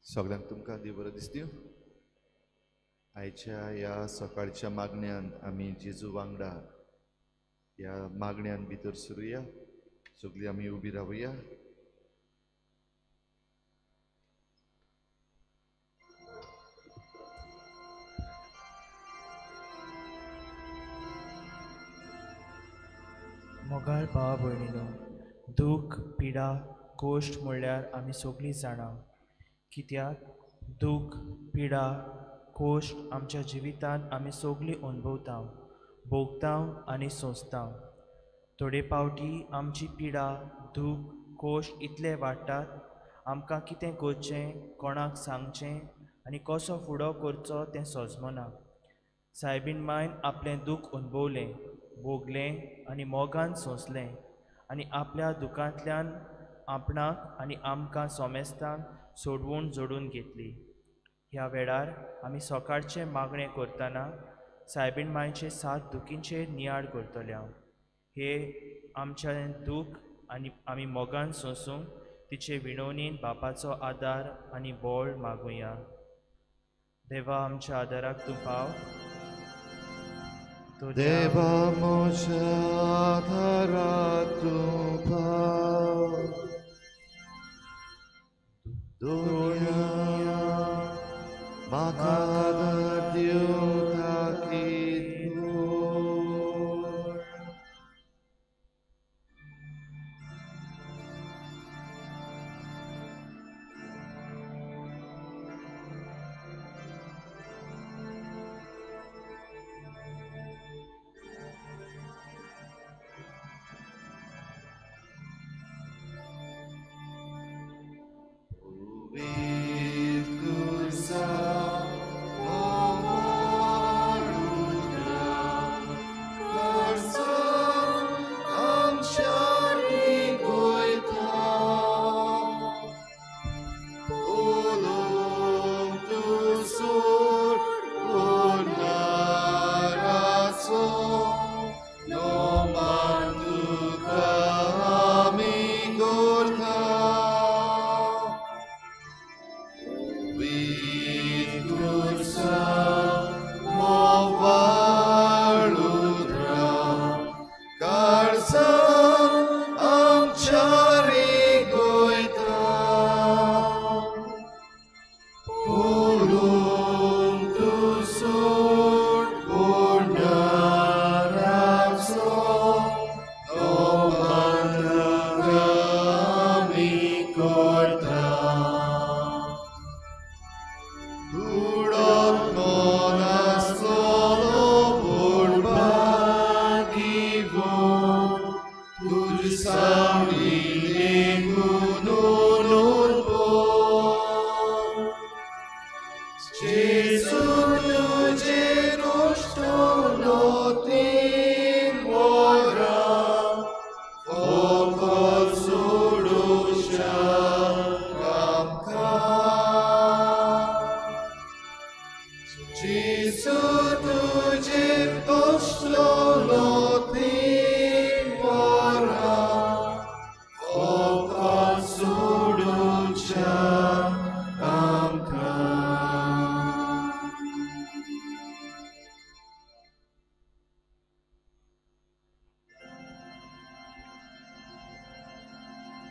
सगळ्यांक तुमकां देव बरो दिसता। आयच्या ह्या सकाळच्या मागण्यान आमी जेजू वांगडा ह्या मागण्यान भितर सरुया। सगळीं आमी उबी रावया। मोगाळ भाव भयणीनो, दूख पिडा कोश्ट म्हणल्यार आमी सगळीं जाणा, कित्याक दूख पिडा कोश्ट आमच्या जिवितांत आमी सगळीं अनुभवता, भोगता आनी सोंसता। थोडे पावटी आमची पिडा दूख कोश्ट इतले वाडटात, आमकां कितें करचें, कोणाक सांगचें आनी कसो फुडो करचो तें सोजमना। सायबीन मायन आपलें दूख अनुभवलें, भोगलें आनी मोगान सोंसलें आनी आपल्या दुखांतल्यान आपणाक आनी आमकां सोमेस्तांक सोडवून जोडून घेतली। ह्या वेळार आमी सकाळचें मागणें करतना सायबीण मायचे सात दुखींचेर नियाळ करतले। हे आमचें दूख आनी आमी मोगान सोंसूंक तिचे विणवणीन बापाचो आदार आनी बळ मागुया। देवा आमच्या आदाराक तूं पाव। देवा म्हज्या आदाराक तूं पाव। दुनिया म्हाका आदार दिवंक ताकीद कर।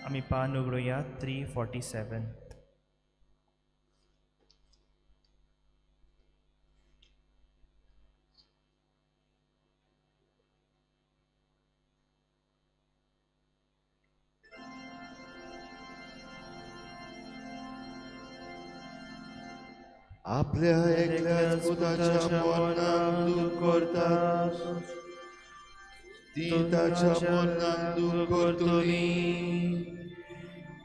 आमी पान उगडुया 347। आपल्या एकल्याच पुताच्या मरणान दूख करतात ती ताच्या मरणान दूख करतली।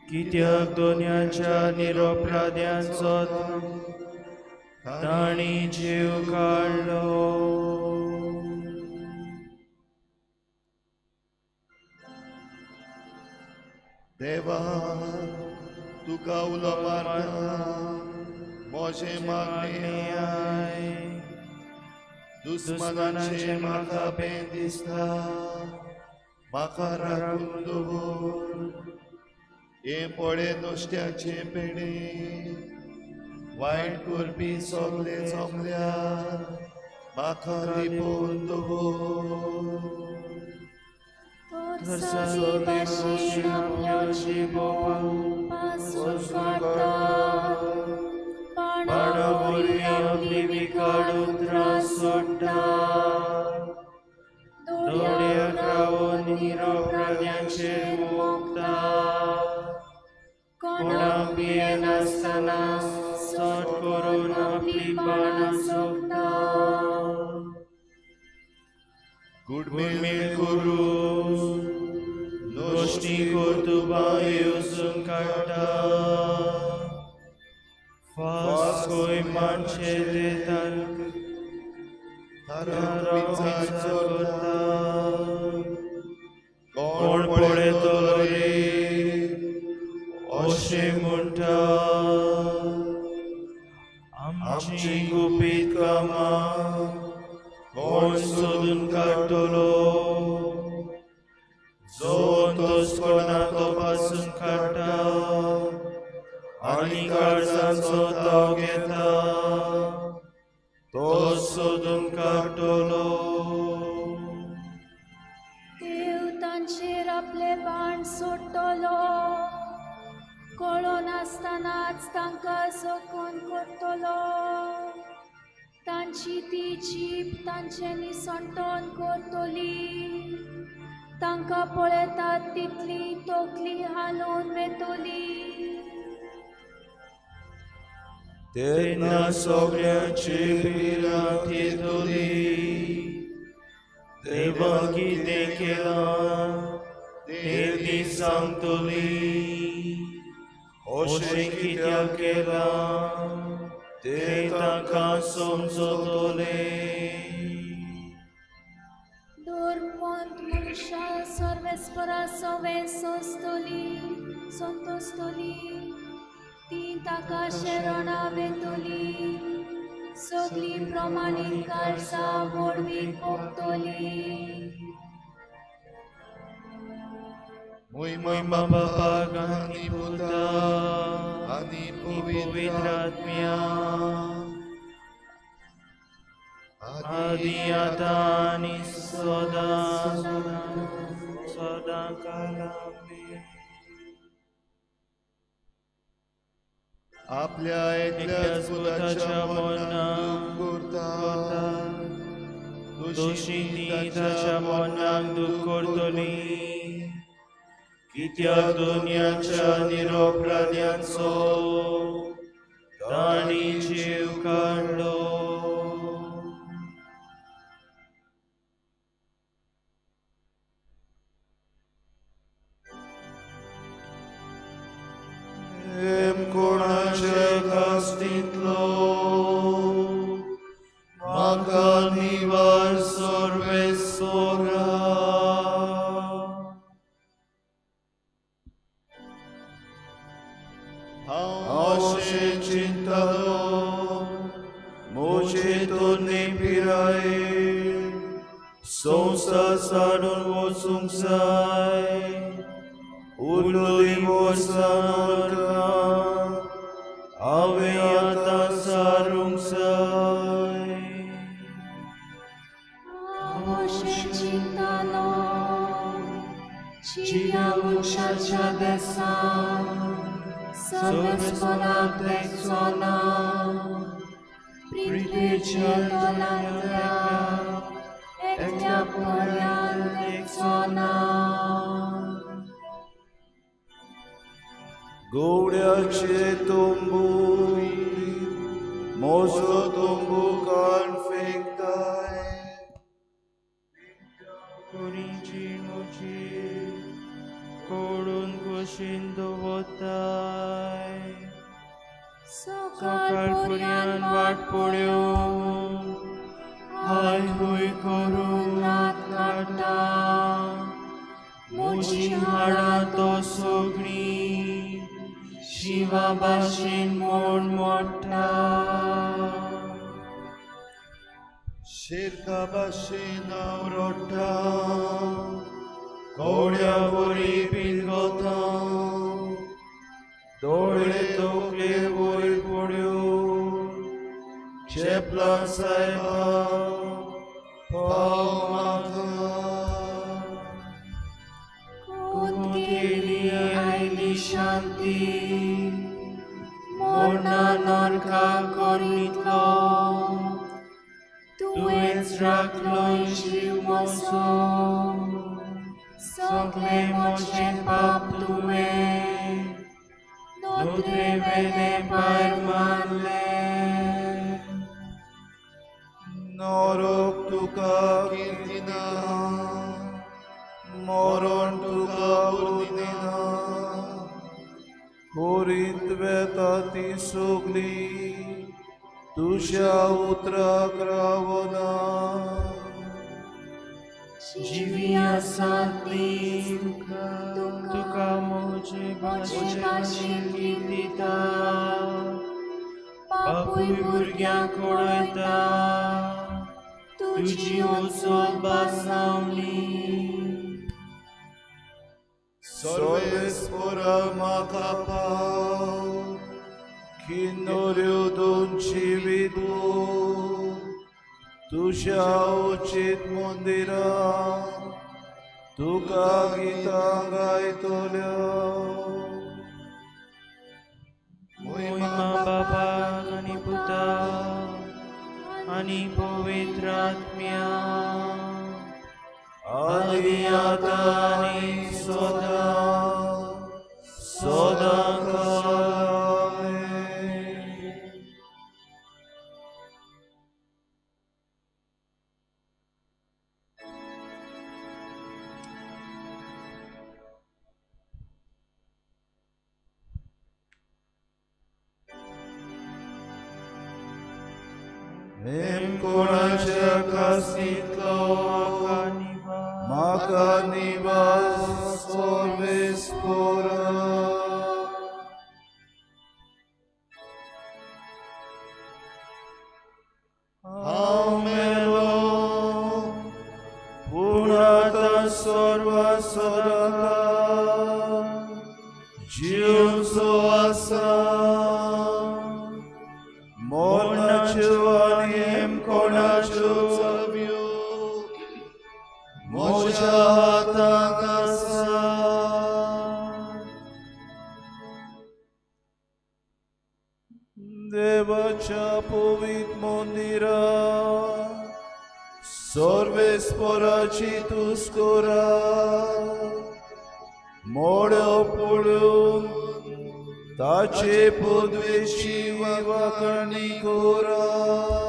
कित्याक दोनयांच्या निरोपराध्यांचो तांणी जीव काडलो। देवा तुका उलो मारता, म्हजें मागणें आयक। दुस्मनाचें म्हाका पेन दिसता, म्हाका राखून दवर। हें पळय नुस्त्याचें पेणें वायट करपी सगळे जमल्यार म्हाका लिपोवन दवर. तरसादी भाशेन आपल्यो जिबो पासून काडटात, बाणा वरवीं आपली विखाळ उतरां सोडटात, दोळ्याक रावन निरपराध्यांचेर मोगतात, कोणाक भियेनासतना सट करून आपली बाणां सोडटात. गुडमेळ करून नश्टी कर्तुबां येवजून काडटा, फास खंय मानशे ते विचार करता, कोण पळयतलो रे अशें म्हणटा. आमची गुपीत कामां कोण सोदून काडटलो, जो तोच कोणा तपासून काडटा आनी काळजाचो ताव घेता तो सोदून काडटलो. देव तांचेर आपले बाण सोडटलो, कळनासतनाच तांकां जखम करतलो, तांची ती जीब तांचे निसंटन करतली, तांकां पळयतात तितली तकली हालोवन वेतली. तेन्ना सगळ्यांची भिरांत येतली, देवान कितें केलां तें ती सांगतली, अशें कित्याक केलां तें तांकां समजतलें. दुर्पंत मनशां सर्वेस्परा सवें सोंसतली संतोसतली, ती ताका शरणां वेतली, सगळीं प्रमाणीक काळजां व्हडवीक भोगतली. मोहिमा बापाक आनी पुताक आनी पवित्र आत्म्याक, आदी आतां आनी सदां सदां कालामेरेन. आपल्या एकल्याच पुताच्या मरणाक दुख करता, दोशी ती ताच्या मरणाक दूख करतली, कित्याक दुनियाच्या निरपराध्यांचो तांणी जीव काडलो. कोणाचे कास्तींतलो म्हाका निवार सर्वेस्परा. हांव अशें चिंततालो म्हजे तरणे पिरायेर संवसार साडून वचूंक जाय, उरलोली वर्सां नरकांत हांवें आतां सारूंक जाय. हांव अशें चिंततालो जिव्या मनशाच्या देसांत सर्वेस्पराक तेंकचो ना, पृथ्वेच्या तोलांतल्या एकल्या पर्यान तेंकचो ना. गोवड्याचे तंबू म्हजो तंबू कान फेकताय, कुडीची म्हजी कोडून कुशीन दवरताय, सकाळ पर्यान वाट पळोवन हाय हूय करून रात काडटा, म्हजी हाडां तो सगळीं शिवा भाशेन मोड मोडटा. शेरका भाशेन हांव रडटा, कोड्या वरी पिलगता, दोळे तकले वयर पड्यो सायबा पाव म्हाका. कोंतकेली आयली शांती मोडना नरका करीतलो तुवेंच राखलो जीव म्हजो सगळे म्हजें पाप तुवें नोत्रे वेले भायर मारलें. नरक तुका कीर्तिना मरण तुका उर्दिना होरींत वेता ती सगळी तुज्या उतराक रावना. जिवी आसा ती तुका म्हजे भाशेन कीर्तिता बापूय भुरग्यांक वळयता तुजी वचत भासावली. सर्वेस्पोरा म्हाका पाव किन्नोऱ्यो दोन जिवीत तुज्या उचीत मंदिरा तुका गितां गायतल्यो. मोहिमा बापाक आनी पुताक आनी पवित्र आत्म्याक आदी आतां आनी सदां सदां काळ. कोणाच्या कासींतलो म्हाका निवास सर्वेस्पोरा. हांव मेलो पूण आतां सर्व सदांकाळ जिवचो आसा. मरणाच्यो आनी कोणाच्यो चावयो म्हज्या हातांत आसा. देवाच्या पवित्र मंदिरांत सर्वेस्पोराची तुस्त करात मोड्यो पडून ताचे पदवेची वाखाणी करात.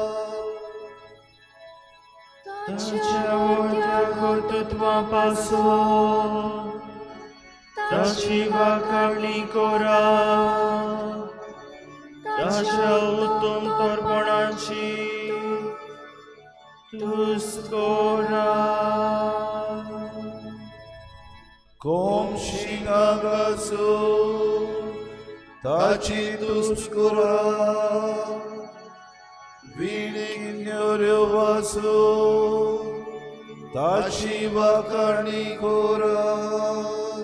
ताच्या व्हडल्या कर्तृत्वा पासून ताची वाखाणी करात ताच्या उत्तम तर्पणाची तुस्त करात. कोमशिंगां घासून ताची तुस्त करात विणिन्योऱ्यो वासून ताची वाखाणी करात.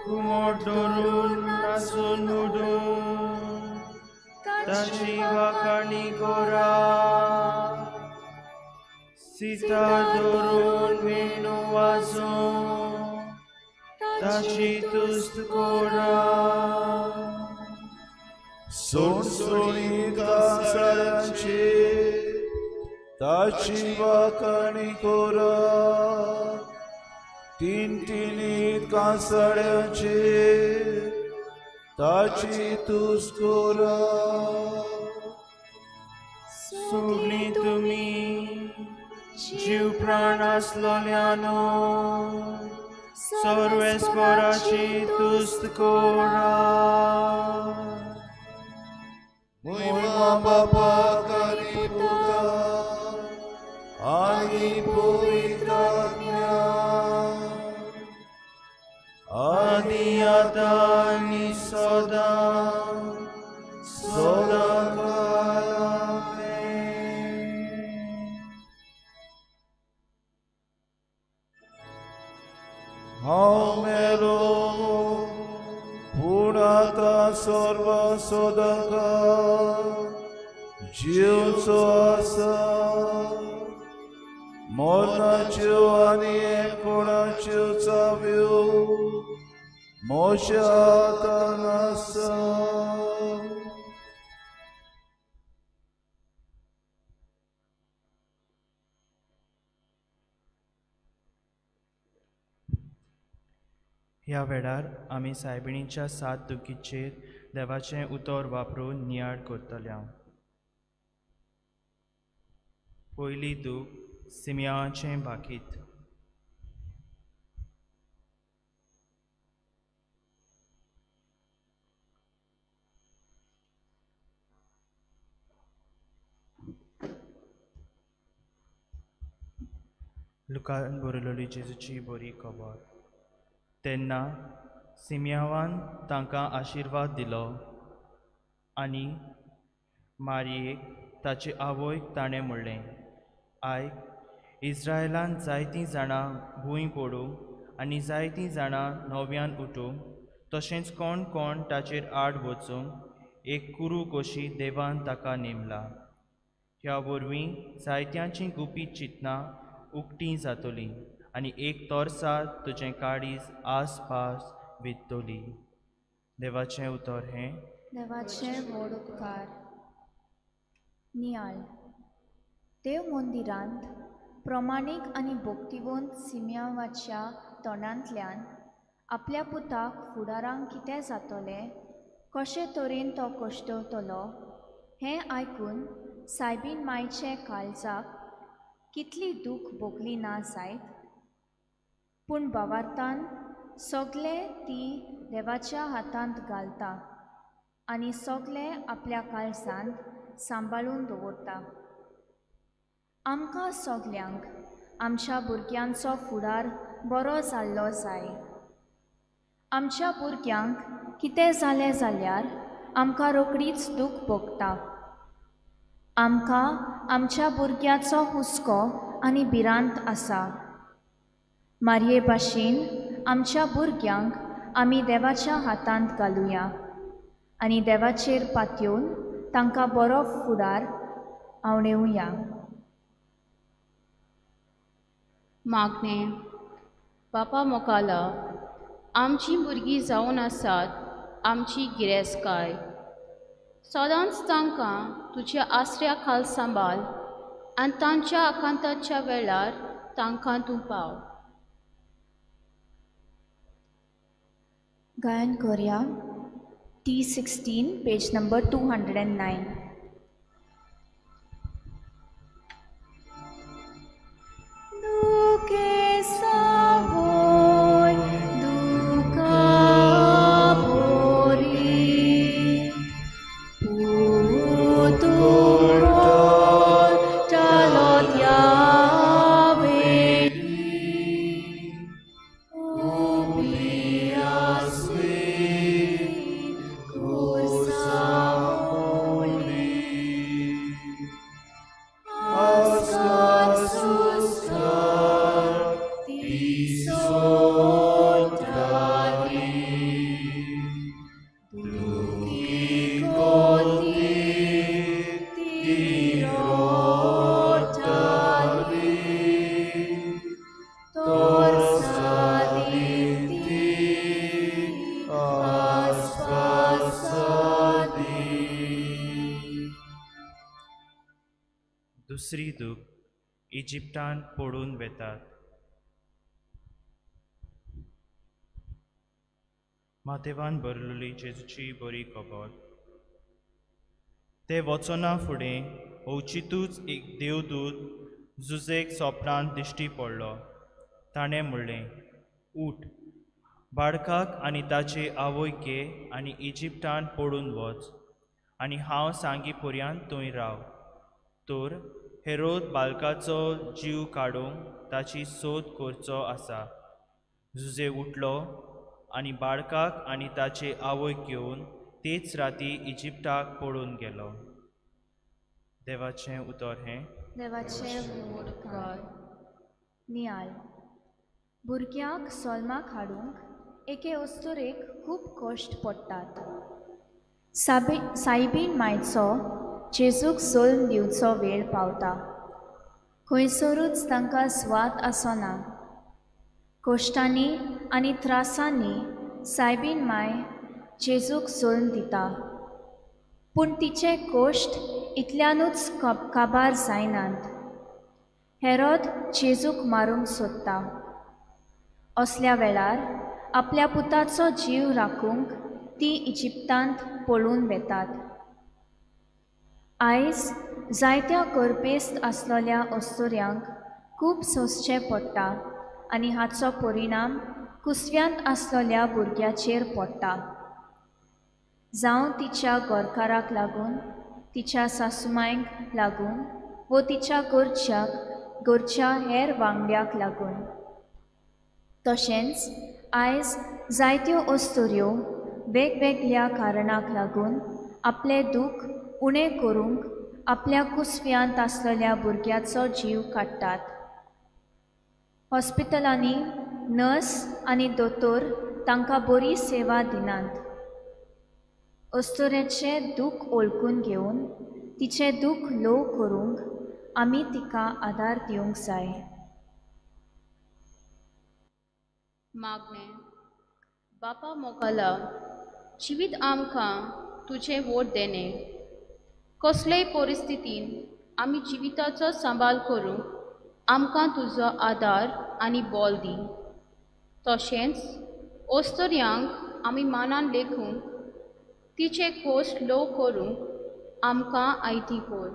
घुमट धरून नाचून उडून ताची वाखाणी करात सितार धरून वेणू वाजोवन ताची तुस्त करात. सोणसोणीत कांसाळ्यांची ताची वाखाणी करात टिणटिणीत कांसाळ्यांची ताची तुस्त करात. सगळीं तुमी जीव प्राण आसलोल्यानो सर्वेस्पोराची तुस्त करात. मोहिमा बापाक आनी पुताक आनी पवित्र आत्म्याक आदी आतां आनी सदां सदां काळ. आमेन. हांव मेलो पूण आतां सर्व सदांकाळ जिवचो आसा मरणाच्यो आनी एकपणाच्यो चाव्यो म्हज्या हातान आसा. ह्या वेळार आमी सायबिणीच्या सात दुखीचेर देवाचें उतर वापरून नियाळ करतले. पयली दूख सिमियांचें भाकीत. लुकान बरयलोली जेजूची बरी खबर. तेन्ना सिमियांवान तांकां आशिर्वाद दिलो आनी मारयेक ताचे आवयक ताणें म्हणलें, आयक, इस्रायलान जायतीं जाणां भूंय पडूंक आनी जायतीं जाणां नव्यान उठूंक, तशेंच कोण कोण ताचेर आड वचूंक एक कुरू कशी देवान ताका नेमला. ह्या वरवीं जायत्यांचीं गुपीत चिंतनां उक्तीं जातलीं आनी एक तोरसा तुजें काळीज आसपास वित्तली. देवाचें उतर हें. देवाचें व्हड उपकार. नियाळ. देव मंदिरांत प्रमाणीक आनी भक्तिवंत सिमियांवाच्या तोंडांतल्यान आपल्या पुताक फुडारांक कितें जातलें, कशे तरेन तो कश्टवतलो हें आयकून सायबीन मायचे काळजाक कितली दूख भोगली ना जायत, पूण भावार्थान सगलें ती देवाच्या हातांत घालता आनी सगलें आपल्या काळजांत सांबाळून दवरता. आमकां सगल्यांक आमच्या भुरग्यांचो फुडार बरो जाल्लो जाय. आमच्या भुरग्यांक कितें जालें जाल्यार आमकां रोखडीच दूख भोगता. आमकां आमच्या भुरग्याचो हुस्को आनी भिरांत आसा. मारये भाशेन आमच्या भुरग्यांक आमी देवाच्या हातांत घालुया आनी देवाचेर पातयेवन तांकां बरो फुडार आंवडेवया. मागणें. बापा मोकाला, आमचीं भुरगीं जावन आसात आमची गिरेस्तकाय, सदांच तांकां तुज्या आसऱ्या खाल सांबाळ आनी तांच्या आकांताच्या वेळार तांकां तूं पाव. गायन करया T16 page number 209. दुखे सावोय दुखा बोरी दुसरी दूख इजिप्तान पडून वेतात. मातेवान बरलोली जेजूची बरी खबर. ते वचना फुडें अवचितूच एक देवदूत जुजेक सोपणांत दिश्टी पडलो. ताणें म्हणलें, उठ, बाळकाक आनी ताचे आवयक घे आनी इजिप्तान पडून वच आनी हांव सांगी पर्यंत थंय राव. तर हेरोद बालकाचो जीव काडूंक ताची सोद करचो आसा. जुजे उठलो आनी बाळकाक आनी ताचे आवयक घेवन तेच राती इजिप्ताक पळून गेलो. देवाचें उतर हें. देवाचें उपकार. नियाळ. भुरग्यांक सोल्माक हाडूंक एके अस्तुरेक खूब कश्ट पडटात. सायबीन मायचो जेजूक जल्म दिवचो वेळ पावता. खंयसरूच तांकां सुवात आसना. कश्टांनी आनी त्रासांनी सायबीन माय जेजूक जल्म दिता, पूण तिचे कश्ट इतल्यानूच काबार जायनात. हेरोद जेजूक मारूंक सोदता. असल्या वेळार आपल्या पुताचो जीव राखूंक ती इजिप्तांत पळून वेतात. आयज जायत्या करपेस्त आसलेल्या अस्तुऱ्यांक खूब सोंसचें पडटा आनी हाचो परिणाम कुसव्यांत आसलेल्या भुरग्याचेर पडटा. जावं तिच्या घरकाराक लागून, तिच्या सासुमायक लागून वो तिच्या घरच्या हेर वांगड्याक लागून. तशेंच आयज जायत्यो अस्तुऱ्यो वेगवेगळ्या कारणाक लागून आपलें दूख उणें करूंक आपल्या कुसव्यांत आसलेल्या भुरग्याचो जीव काडटात. हॉस्पिटलांनी नर्स आनी दोतोर तांकां बरी सेवा दिनात. अस्तुरेचें दूख वळखून घेवन तिचें दूख ल्हव करूंक आमी तिका आदार दिवंक जाय. मागणें. बापा मोगाला, जिवीत आमकां तुजें वोट देणें. कसलेय परिस्थितीन आमी जिविताचो सांबाळ करूंक आमकां तुजो आदार आनी बळ दी. तशेंच अस्तुऱ्यांक आमी मानान लेखूंक, तिचे कश्ट ल्हव करूंक आमकां आयती कर.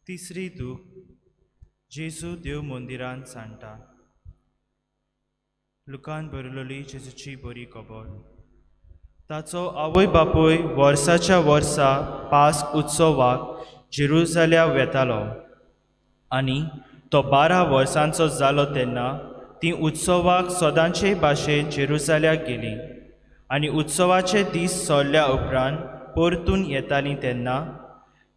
तिसरी दूख जेजू देव मंदिरांत सांडटा. लुकान बरयलोली जेजूची बरी खबर. ताचो आवय बापूय वर्साच्या वर्सा पास्क उत्सवाक जेरुजाल्या वेतालो आनी तो 12 वर्सांचो जालो तेन्ना ती उत्सवाक सदांचे भाशेन जेरुजाल्याक गेली आनी उत्सवाचे दीस सोडल्या उपरांत परतून येतालीं तेन्ना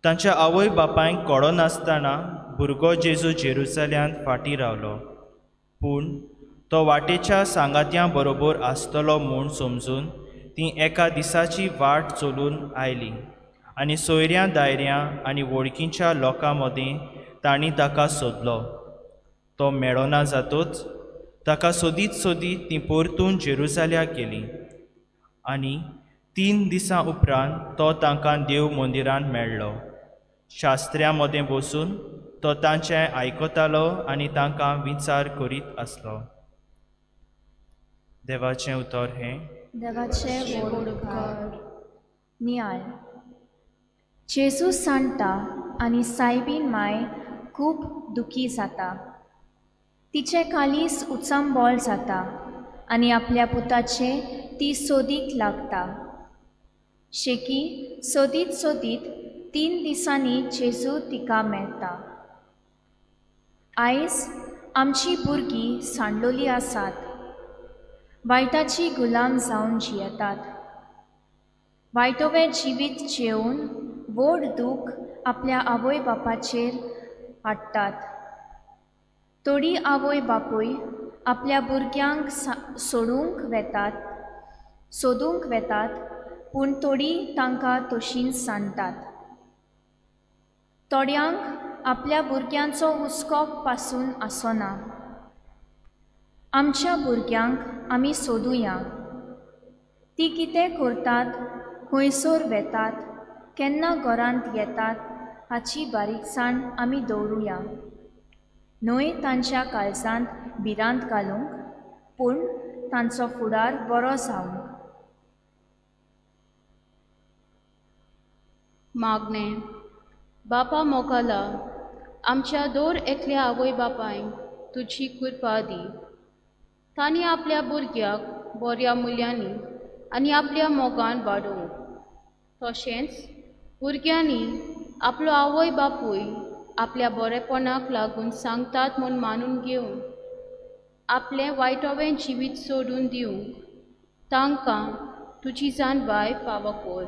तांच्या आवय बापायक कळनासतना भुरगो जेजू जेरुजाल्यांत फाटीं रावलो. पूण तो वाटेच्या सांगात्यां बरोबर आसतलो म्हूण समजून ती एका दिसाची वाट चलून आयली आनी सोयऱ्यां दायऱ्यां आनी वळखीच्या लोकां मदीं तांणी ताका सोदलो. तो मेळना जातूच ताका सोदीत सोदीत ती परतून जेरुजाल्याक गेली आनी 3 दिसां उपरांत तो तांकां देव मंदिरांत मेळ्ळो. शास्त्र्यां मदें बसून तो तांचें आयकतालो आनी तांकां विचार करीत आसलो. देवाचें उतर हें. देवाचें व्हड उपकार. नियाळ. जेजू सांडटा आनी सायबीन माय खूब दुखी जाता. तिचें कालीस उचांबळ जाता आनी आपल्या पुताचें ती सोदीक लागता. शेकी सोदीत सोदीत 3 दिसांनी जेजू तिका मेळटा. आयज आमची भुरगीं सांडलोली आसात, वायटाची गुलाम जावन जियेतात. वायटोवें जिवीत जेवन व्हड दूख आपल्या आवय बापाचेर हाडटात. थोडी आवय बापूय आपल्या भुरग्यांक सोडूंक वेतात, सोदूंक वेतात, पूण थोडी तांकां तशींच सांडटात. थोड्यांक आपल्या भुरग्यांचो हुस्को पासून आसना. आमच्या भुरग्यांक आमी सोदुया. ती कितें करतात, खंयसर वेतात, केन्ना घरांत येतात हाची बारीकसाण आमी दवरुया. न्हय तांच्या काळजांत भिरांत घालूंक, पूण तांचो फुडार बरो जावंक. मागणें. बापा मोगाला, आमच्या दर एकल्या आवय बापायक तुजी कृपा दी. तांणी आपल्या भुरग्याक बऱ्या मुल्यांनी आनी आपल्या मोगान वाडोवंक, तशेंच भुरग्यांनी आपलो आवय बापूय आपल्या बरेपणाक लागून सांगतात म्हूण मानून घेवन आपलें वायटोवें जिवीत सोडून दिवंक तांकां तुजी जाणवाय फावो कर.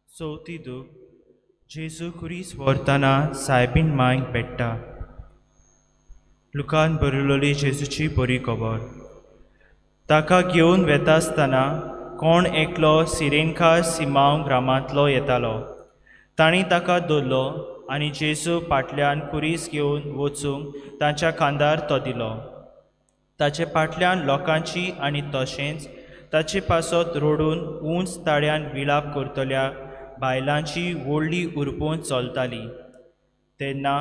चवथी दूख. जेजू खुरीस व्हरतना सायबीन मांयक भेट्टा. लुकान बरयलोली जेजूची बरी खबर. ताका घेवन वेता आसतना कोण एकलो सिरेनकार सिमांव ग्रामांतलो येतालो. तांणी ताका धरलो आनी जेजू फाटल्यान खुरीस घेवन वचूंक तांच्या खांदार तो दिलो. ताचे फाटल्यान लोकांची आनी तशेंच ताचे पासत रडून उंच ताळ्यान विलाप करतल्या बायलांची व्हडली उरपून चलताली. तेन्ना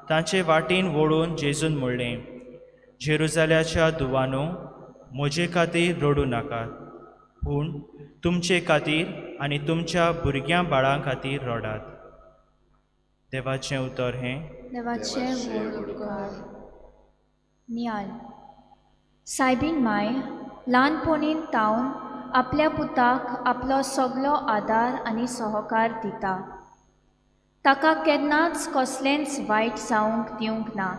तांचे वाटेन वळून जेजून म्हणलें, जेरुजाल्याच्या दुवानो, म्हजे खातीर रडूं नाकात, पूण तुमचे खातीर आनी तुमच्या भुरग्यां बाळां खातीर रडात. देवाचें उतर हें. देवाचें व्हड उपकार. नियाल. सायबीन माय ल्हानपणीन तावन आपल्या पुताक आपलो सगलो आदार आनी सहकार दिता. ताका केन्नाच कसलेंच वायट जावंक दिवंक ना.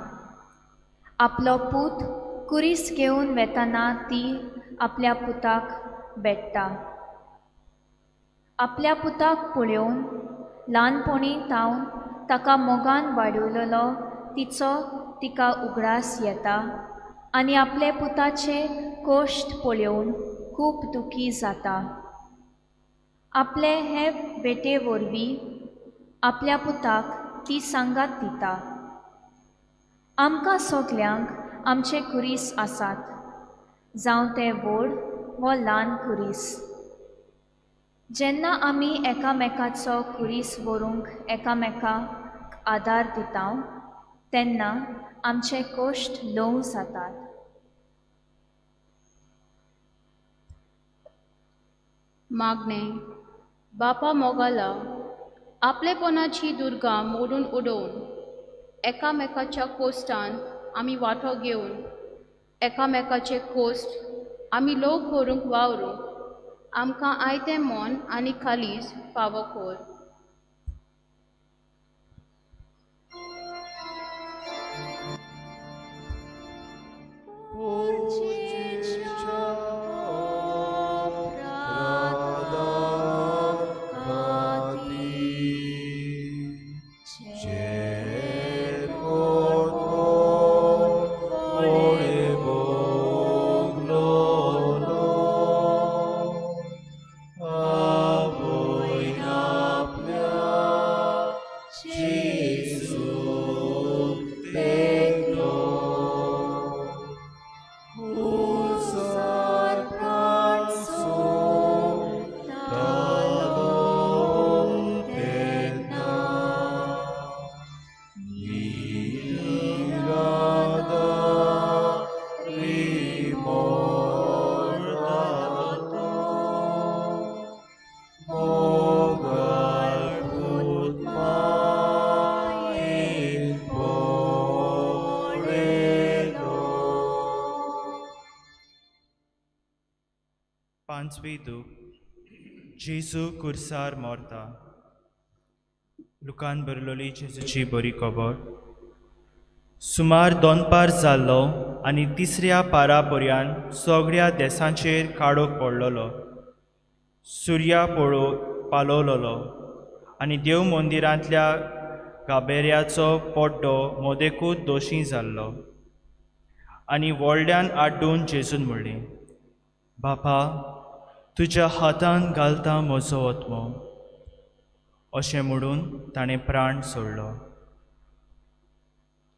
आपलो पूत कुरीस घेवन वेतना ती आपल्या पुताक भेट्टा. आपल्या पुताक पळोवन ल्हानपणी तावन ताका मोगान वाडयलेलो तिचो तिका उगडास येता आनी आपले पुताचे कोश्ट पळोवन खूब दुखी जाता. आपले हे भेटे वरवीं आपल्या पुताक ती सांगात दिता. आमकां सगल्यांक आमचे खुरीस आसात, जावं ते व्हड वा ल्हान खुरीस. जेन्ना आमी एकामेकाचो खुरीस व्हरूंक एकामेकाक आदार दिता तेन्ना आमचे कोश्ट ल्हव जातात. मागणें. बापा मोगाला, आपलेपणाची दुर्गां मोडून उडोवन एकामेकाच्या कोश्टान आमी वांटो घेवन एकामेकाचे कोश्ट आमी ल्हव करूंक वावरूंक आमकां आयतें मन आनी खालीस फावो कर. Oh. पांचवी दूख, जेजू कुर्सार मरता. लुकान बरलोली जेजूची बरी खबर. सुमार दोनपार जाल्लो आनी तिसऱ्या पारा पर्यान सगळ्या देसांचेर काडोक पडलेलो. सुर्या पालवलोलो आनी देव मंदिरांतल्या गाबेऱ्याचो पड्डो मदेकूच दोशी जाल्लो. आनी व्हडल्यान आड्डून जेजून म्हणलें, बापा, तुज्या हातान घालता म्हजो आत्मो. अशें म्हणून ताणें प्राण सोडलो.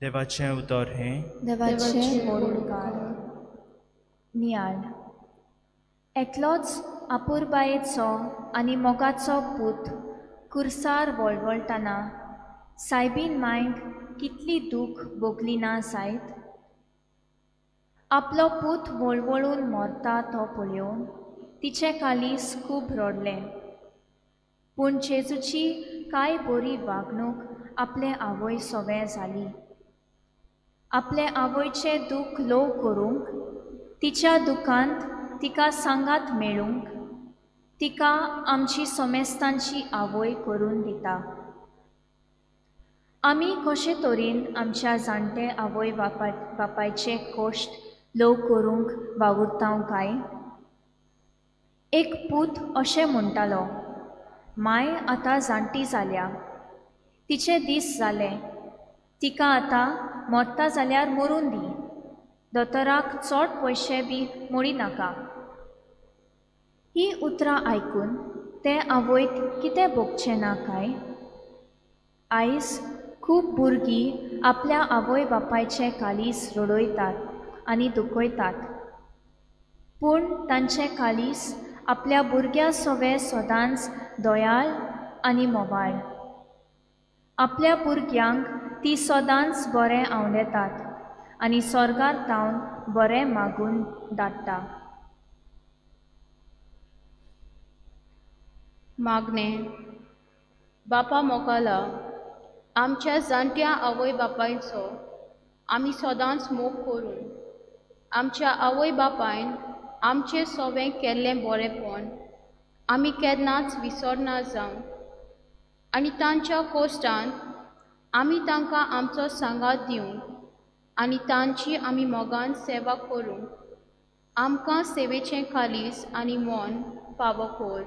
देवाचें उतर हें. देवाचें उपकार. नियाळ. एकलोच आपुरबायेचो आनी मोगाचो पूत कुर्सार वळवळटना सायबीन मायक कितली दूख भोगली ना जायत. आपलो पूत वळवळून मरता तो पळोवन तिचें कालीस खूब रडलें. पूण जेजूची कांय बरी वागणूक आपले आवय सोवें जाली. आपले आवयचें दूख ल्हव करूंक, तिच्या दुखांत तिका सांगात मेळूंक, तिका आमची सोमेस्तांची आवय करून दिता. आमी कशे तरेन आमच्या जाणटे आवय बापायचे कश्ट ल्हव करूंक वावुरता काय? एक पूत अशें म्हणटालो, माय आतां जाणटी जाल्या, तिचे दीस जाले, तिका आतां मरता जाल्यार मरून दी, दोतोराक चड पयशे बी मोडी नाका. ही उतरां आयकून ते आवयक कितें भोगचें ना काय? आयज खूब भुरगीं आपल्या आवय बापायचें कालीस रडयतात आनी दुखयतात, पूण तांचें कालीस आपल्या भुरग्यां सवें सदांच दयाळ आनी मोवाळ. आपल्या भुरग्यांक ती सदांच बरें आंवडेतात आनी स्वर्गार तावन बरें मागून धाडटा. मागणें. बापा मोगाला, आमच्या जाणट्या आवय बापायचो आमी सदांच मोग करून आमच्या आवय बापायन आमचें सोवें केल्लें बरेंपण आमी केन्नाच विसरना जावं आनी तांच्या कोश्टान आमी तांकां आमचो सांगात दिवंक आनी तांची आमी मोगान सेवा करूंक आमकां सेवेचें कालीस आनी मन फावो कर.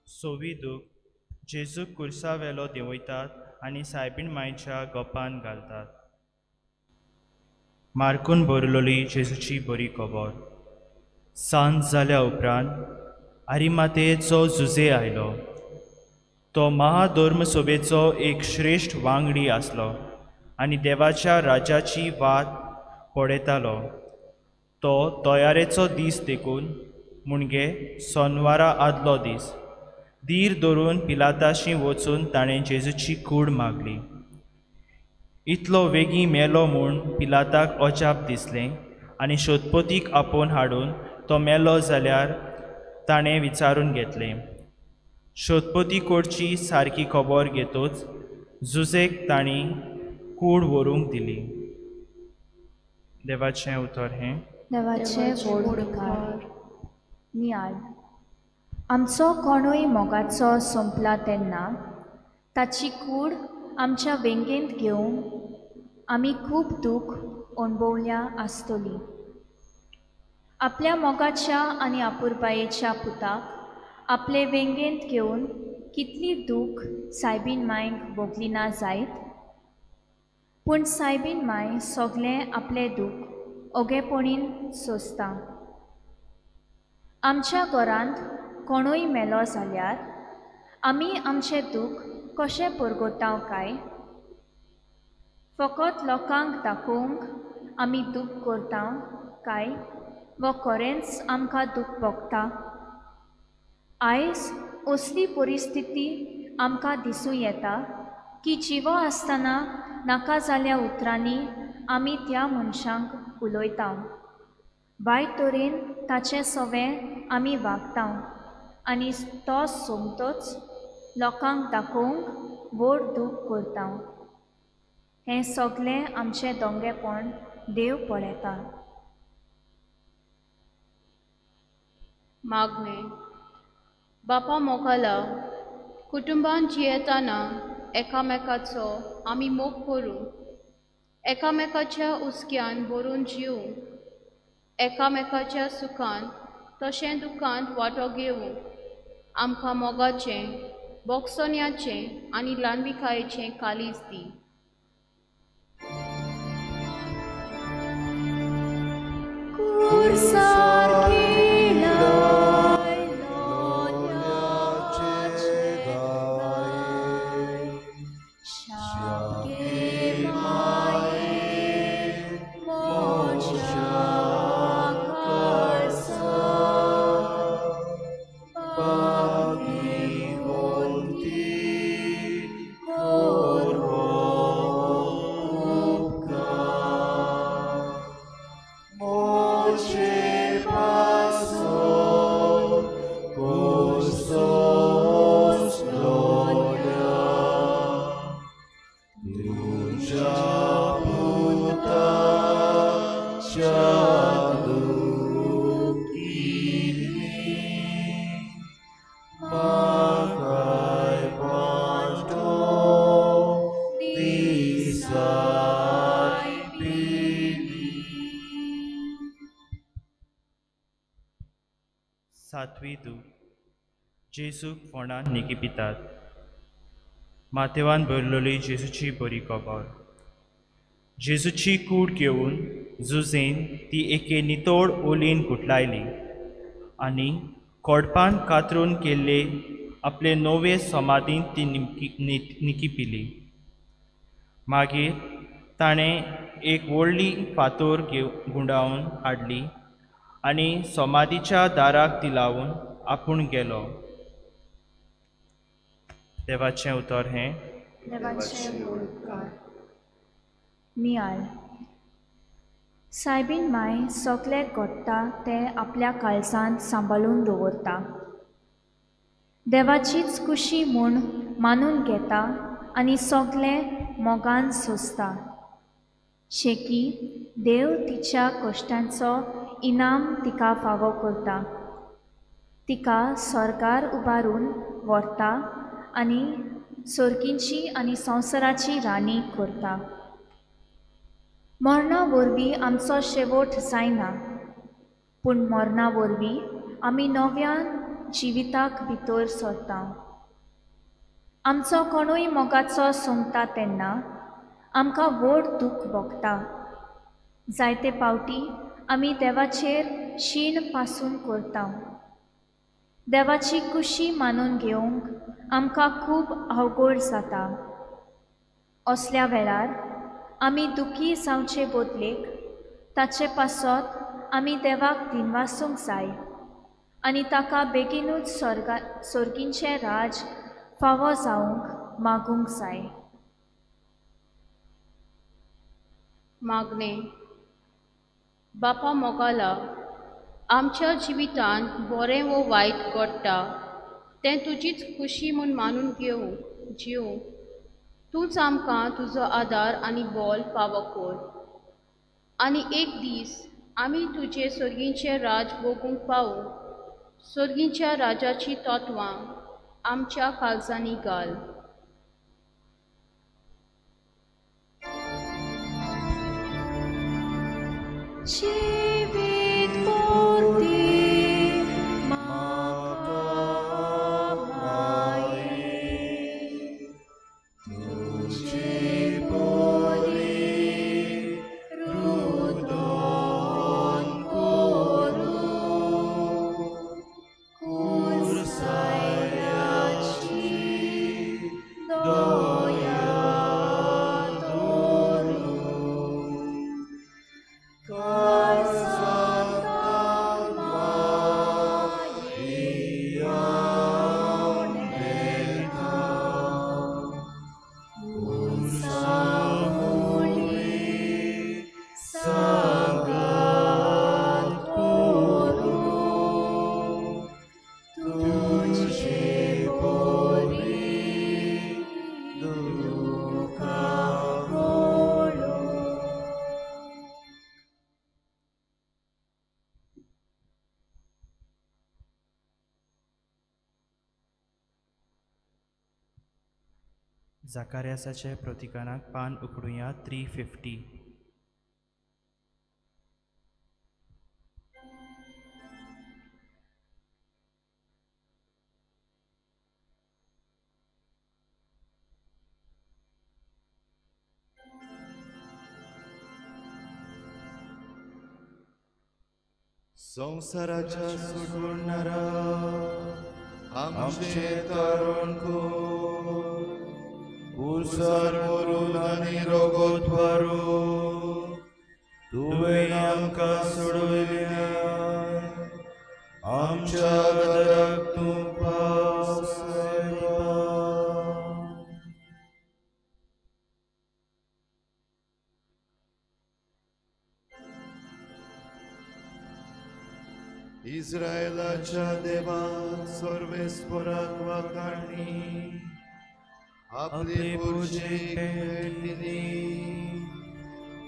सोवी दूख, जेजूक कुर्सावेलो देंवयतात आनी सायबीण मायच्या गोपान घालतात. मार्कून बरलोली जेजूची बरी खबर. सांज जाल्या उपरांत आरिमातेचो जुजे आयलो. तो महाधर्मसभेचो एक श्रेश्ठ वांगडी आसलो आनी देवाच्या राज्याची वाट पळयतालो. तो तयारेचो दीस देखून म्हणजे सोनवारा आदलो दीस धीर धरून पिलाताशी वचून ताणें जेजूची कूड मागली. इतलो वेगीं मेलो म्हूण पिलाताक अजाप दिसलें आनी शोधपतीक आपोवन हाडून तो मेलो जाल्यार ताणें विचारून घेतलें. शोधपती कडची सारकी खबर घेतच जुजेक तांणी कूड व्हरूंक दिली. देवाचें उतर हें. देवाचें व्हड उपकार. नियाळ. आमचो कोणूय मोगाचो सोंपला तेन्ना ताची कूड आमच्या वेंगेंत घेवन आमी खूब दूख अणभवल्या आसतली. आपल्या मोगाच्या आनी आपुरबायेच्या पुताक आपले वेंगेंत घेवन कितली दूख सायबीन मांयक भोगली ना जायत, पूण सायबीन मांय सगळें आपलें दूख ओगेपणीन सोंसता. आमच्या घरांत कोणूय मेलो जाल्यार आमी आमचें दूख कशें परगटाव काय? फकत लोकांक दाखोवंक आमी दूख करता काय वा खरेंच आमकां दूख भोगता? आयज असली परिस्थिती आमकां दिसूं येता की जिवो आसतना नाका जाल्या उतरांनी आमी त्या मनशांक उलयता, वायट तरेन ताचें सवें आमी वागता आनी तो सोमतोच लोकांक दाखोवंक व्हड दूख करता. हें सगळें आमचें दोंगेपण देव पळयता. मागणें. बापा मोगाला, कुटुंबान जियेतना एकामेकाचो आमी मोग करूं, एकामेकाच्या हुस्क्यान भरून जिवूं, एकामेकाच्या सुखान तशें दुखांत वांटो घेवूं, आमकां मोगाचें, बोगसोन्याचें आनी ल्हानविकायेचें कालीज दी. सातवी दूख. जेजूक फोंडान निकिपितात. मातेवान भरलेली जेजूची बरी खबर. जेजूची कूड घेवन जुजेन ती एके नितोड ओलीन गुठलायली आनी कोडपान कातरून केल्ले आपले नवे समाधीन ती निकिपिली. मागीर ताणें एक व्हडली फातोर गुंडावन हाडली आनी समाधीच्या दाराक ती लावन आपूण गेलो. देवाचें उतर हें. देवाचें उपकार. नियाळ. सायबीन मांय सगळें घडटा तें आपल्या काळजांत सांबाळून दवरता, देवाचीच खुशी म्हूण मानून घेता आनी सगळें मोगान सोंसता. शेकी देव तिच्या कश्टांचो इनाम तिका फावो करता, तिका स्वर्गार उबारून व्हरता आनी सर्गींची आनी संवसाराची राणी करता. मरणा वरवीं आमचो शेवट जायना, पूण मरणा वरवीं आमी नव्यान जिविताक भितर सरता. आमचो कोणूय मोगाचो सोंपता तेन्ना आमकां व्हड दूख भोगता. जायते पावटी आमी देवाचेर शीण पासून करता. देवाची खुशी मानून घेवंक आमकां खूब अवघड जाता. असल्या वेळार आमी दुखी जावचे बदलेक ताचे पासत आमी देवाक दिनवासूंक जाय आनी ताका बेगीनूच सर्गींचें राज फावो जावंक मागूंक जाय. मागणें. बापा मोगाला, आमच्या जिवितांत बरें वो वायट घडटा तें तुजीच खुशी म्हूण मानून घेवंक जिवंक तूंच आमकां तुजो आदार आनी बोल फावो कर, आनी एक दीस आमी तुजे सर्गींचें राज भोगूंक पावूं. सर्गींच्या राजाचीं तत्वां आमच्या काळजांनी घाल. जिवीत पोरती म्हाका माये तुजे बोली रुदोन कोरू कुर्सायाची दया दवरू जाकारियासाचे प्रतिकाराक पान उकडुया 350. संवसाराच्या सोडणारा आमचे तारण कर, कुर्सार मरून आनी रगत वारून तुवें आमकां सोडयल्याय. आमच्या आदाराक तूं पाव सायबा. इस्रायलाच्या देवा सर्वेस्पराक वाखाणी आपले पुजेक भेट दिली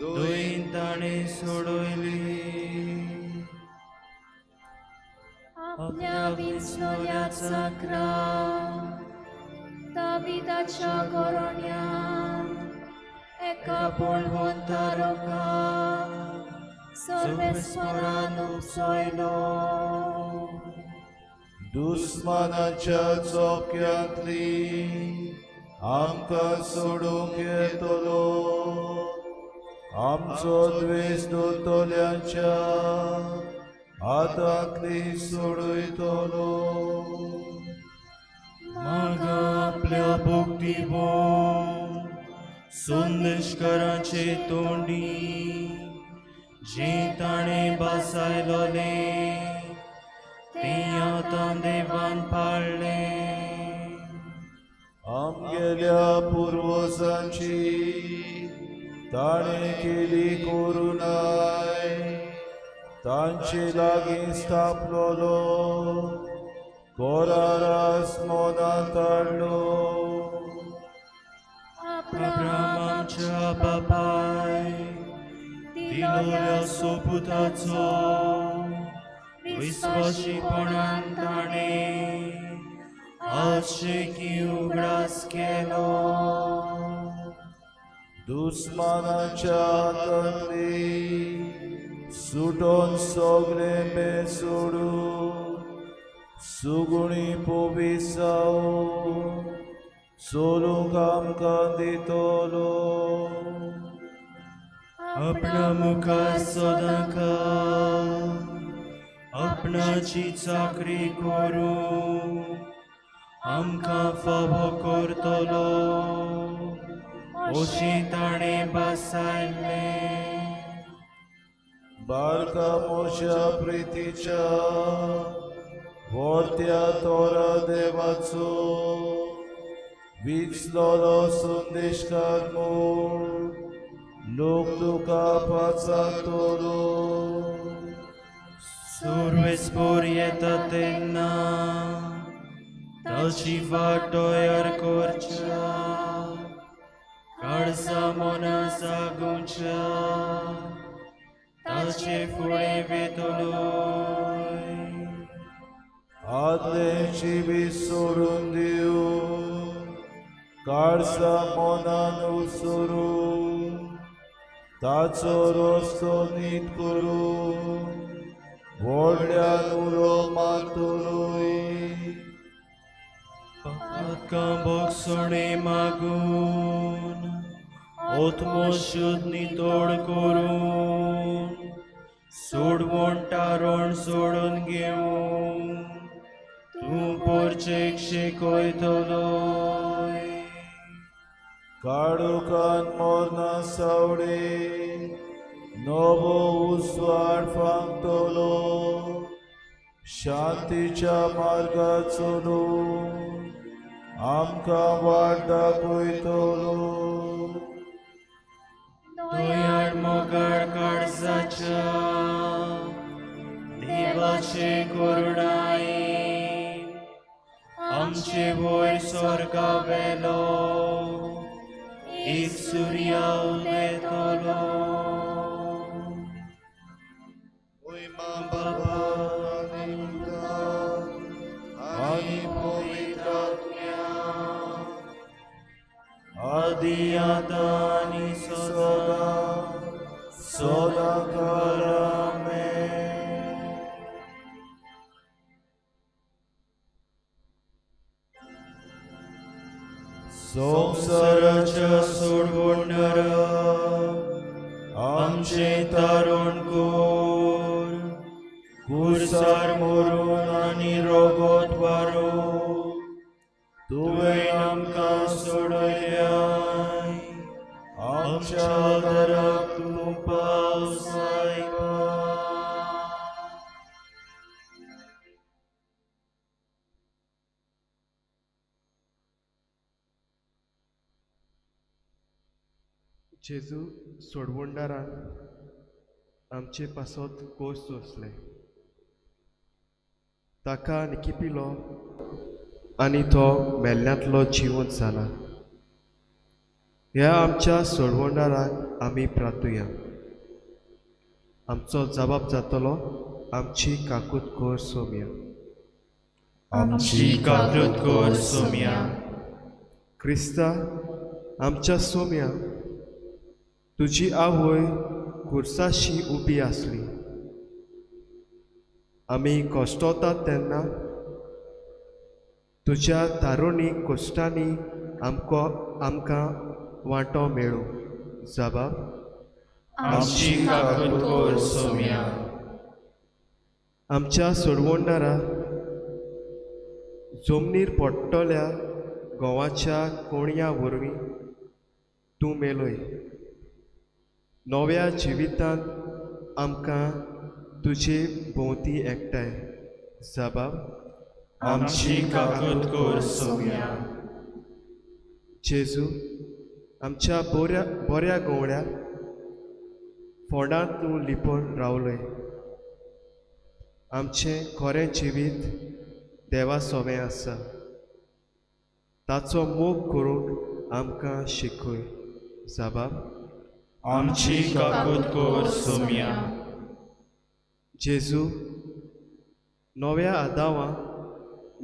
दोन ताणें सोडयली आपल्या विंचलोल्या चाकरा दाविदाच्या गोरण्यांत एका बळवंता रोखाक सर्वेस्परान उपसयलो. दुस्मानाच्या चोक्यांतली आमकां सोडूंक येतलो, आमचो द्वेश दोतल्यांच्या हातांतली सोडयतलो. म्हाका आपल्या भक्तीभोव संदेशकाराचे तोंडी जे ताणें बसायलोलें तें आतां देवान पाळ्ळें. आमगेल्या पुर्वजांची ताणें केली करुणाय, तांचे लागीं स्थापलोलो करारास मनांत हाडलो. अब्राहम आमच्या बापाय दिलोल्या सोपुताचो विस्वाशीपणान ताणें आशेकी उगडास केलो. दुस्मानाच्या हातांतली सुटोन सगळे बें सोडून सुगुणी पोविसाव चलूंक आमकां दितलो. आपणा मुखार सदांकाळ आपणाची चाकरी करूं आमकां फावो करतलो अशें ताणें बसायलें. बाळका मोशा प्रितीच्या व्हडत्या तोरा देवाचो विचलोलो संदेशकार म्हूण लोक तुका पाचातलो. सुरवेस्पोर येता तेन्ना ताची वाट तयार करच्या काळसा मना सागुच्या ताचे फुडें वेतलो. आदलें जिवीत सोडून दिवन काळसा मनान उसरून ताचो रस्तो नीट करूं व्हडल्यान उलो मारतलोय. पातकां भोगसणे मागून आत्मो शुद्ध नितळ करून सोडवण तारण सोडून घेवन तूं पोरचेक शिकयतलोय. काळोखान मरना सावडे नवो उजवाड फांकतलो शांतीच्या मार्गार चलून आमकां वाट दाखयतलो. दयाळ मोगाळ काळजाच्या देवाचे करुणायेन आमचे वयर स्वर्गा वेलो एक सूर्य उदेतलो. बाबा आनी पुता आनी पवित्र आत्म्या आदी आतां आनी सदां सदां काळ. आमेन. संवसाराच्या सोडवणारा आमचें तारण कर कुर्सार मरून आनी रगत वारोवन तुवें आमकां सोडयल्याय. आमच्या आदाराक तूं पाव सायबा. जेजू सोडवणदारान आमचे पासत कोस सोंसले, ताका निकिपिलो आनी तो मेल्ल्यांतलो जिवंत जाला. ह्या आमच्या सोडवणदाराक आमी प्रार्थुया. आमचो जबाब जातलो, आमची काकूत कर सोम्या. आमची काकूत कर सोम्या. क्रिस्ता आमच्या सोम्या, तुजी आवय कुर्साशी उबी आसली. आमी कश्टवतात तेन्ना तुज्या तारुणी कश्टांनी आमकां वांटो मेळूं. जबाब आमची काकूत कर सोम्या. आमच्या सोडवणदारा जमनीर पडटल्या गोवाच्या कोणया वरवीं तूं मेलोय. नव्या जिवितांत आमकां तुजे भोंवती एकठांय. जबाब आमची काकूत कर सोम्या. जेजू आमच्या बऱ्या बऱ्या गवळ्या फोंडांत तूं लिपोवन रावलोय. आमचें खरें जिवीत देवा सोवें आसा. ताचो मोग करूंक आमकां शिकय. जबाब आमची काकूत कर सोम्या. जेजू नव्या आदावा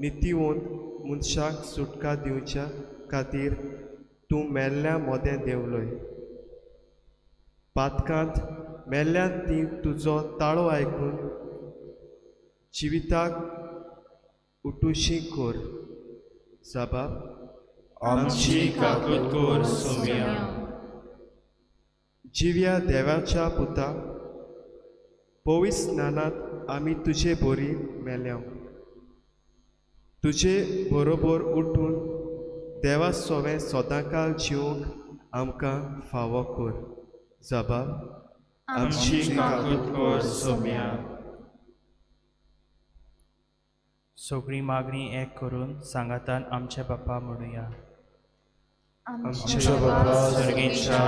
नितीवंत मनशाक सुटका दिवच्या खातीर तूं मेल्ल्या मोदें देंवलोय. पातकांत मेल्ल्या ती तुजो ताळो आयकून जिविताक उठुशी कर. जबाब आमची काकूत कर सोम्या. जिव्या देवाच्या पुता, पवित्र स्नानांत आमी तुजे बोरी मेल्या. तुजे बरोबर उठून देवा सोवें सदांकाळ जिवंक आमकां फावो कर. जबाब आमची काकूत कर सोम्या. सगळी मागणी एक करून सांगातान आमच्या बापा म्हणुया. आमच्या बापा स्वर्गेच्या,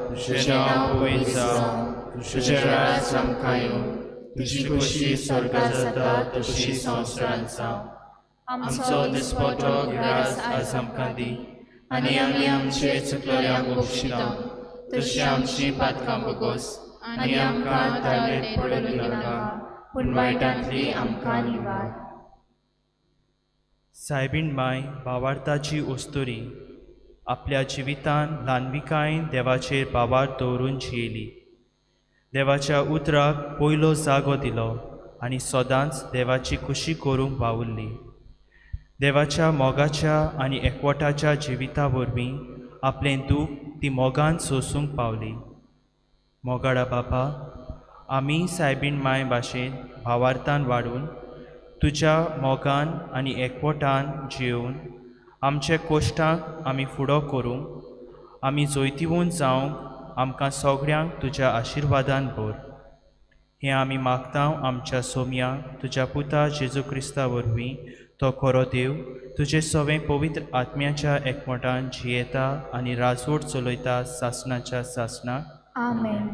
तुजें नांव पवित्र जावं, तुजें राज आमकां येवं, तुजी खोशी स्वर्गांत जाता तशी संवसारांत जावं. आमचो दिसपटो ग्रास आज आमकां दी आनी आमी आमचे चुकलेल्यांक बक्षिता तशी आमची पातकां भोगोस आनी आमकां ताळेत पडून दिनाका, पूण वायटांतली आमकां निवार. सायबीण माय भावार्थाची अस्तुरी आपल्या जिवितान ल्हानविकायेन देवाचेर भावार्थ दवरून जियेली. देवाच्या उतराक पयलो जागो दिलो आनी सदांच देवाची खुशी करूंक वावुरली. देवाच्या मोगाच्या आनी एकवटाच्या जिविता वरवीं आपलें दूख ती मोगान सोसूंक पावली. मोगाडा बापा, आमी सायबीण माय भाशेन भावार्थान वाडून तुज्या मोगान आनी एकवटान जियोवन आमचे कोश्टांक आमी फुडो करूंक, आमी जैतिवंत जावंक आमकां सगळ्यांक तुज्या आशिर्वादान भर. हें आमी मागता आमच्या सोम्या तुज्या पुता जेजू क्रिस्ता वरवीं, तो खरो देव तुजे सवें पवित्र आत्म्याच्या एकमठान जियेता आनी राजवट चलयता सासणाच्या सासणाक. आमेन.